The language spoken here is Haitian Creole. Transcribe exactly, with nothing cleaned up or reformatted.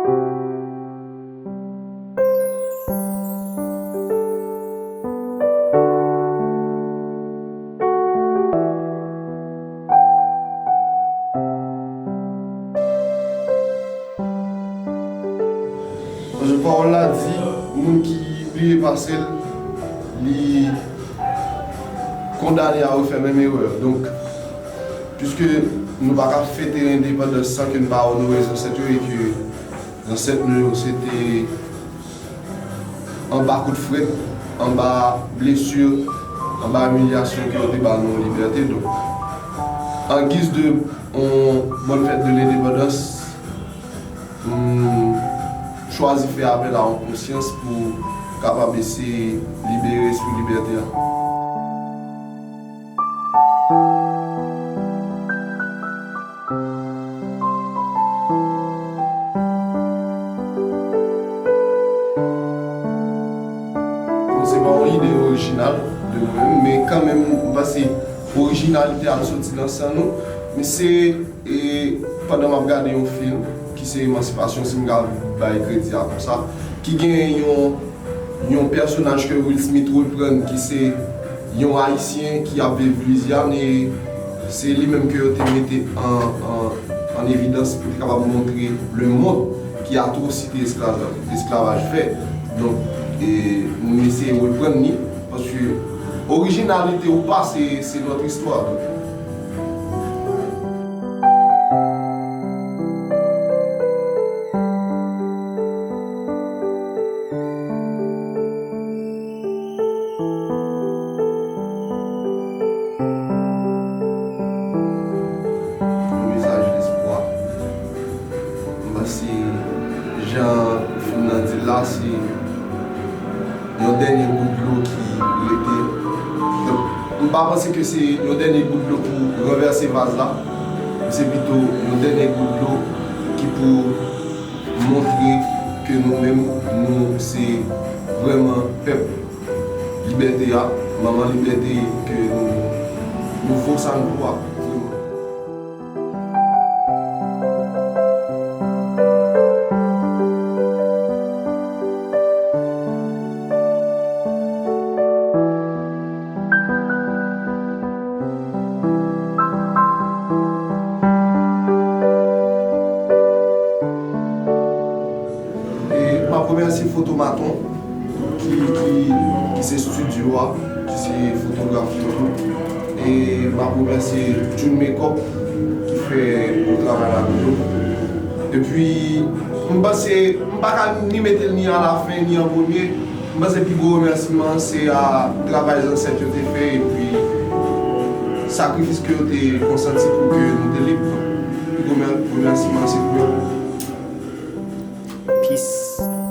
Paske pawòl la di, moun ki bliye pase l, li kondane a refè menm erè. Donk, piske nou pa ka fete lendepandans san ke nou pa onore zansèt yo, e ke zansèt nou yo se te anba kout frèt, anba blesi, anba imilyasyon ke yo te ba nou libète. Donk, an giz de yon bòn fèt de lendepandans, m chwazi fè apèl a yon konsyans pou kapab eseye libere espri libète a. Bon, se pa yon ide orijinal de mwen menm, men kanmenm, m panse orijinalite a soti nan san nou. Men se, e, pandan m ap gade yon fim ki se Emansipasyon, si m ka bay kredi a konsa, ki gen yon yon pèsonaj ke Will Smith reprann, ki se yon Ayisyen ki ap viv Lwizyàn, e se li menm ke yo te mete an, an, an evidans pou te kapab montre lemonn ki atwosite esklav-, esklavaj fè. Donk, e, nou eseye reprann li, paske orijinalite ou pa, se, se lòt istwa. Yon mesaj lespwa. M panse jan fim nan di l la, se yon dènye gout dlo ki rete. Donk, m pa panse ke se yon dènye gout dlo pou ranvèse vaz la, men se pito yon dènye gout dlo ki pou montre ke nou menm, nou se vrèman pèp libète a, manman libète ke nou, nou vo sa nou vo a, vrèman. E m ap remèsye Fotomaton ki, ki, ki se estidyo a, ki se fotograf yo tou. E m ap remèsye June Makeup ki fè gwo travay la pou nou. Epi, m panse, m pa ka ni mete l ni alafen, ni an premye. M panse pi gwo remèsiman se a travay zansèt yo te fè, epi sakrifis ke yo te konsanti pou ke nou te lib. Pi gwo mè-, remèsiman se pou yo. Peace.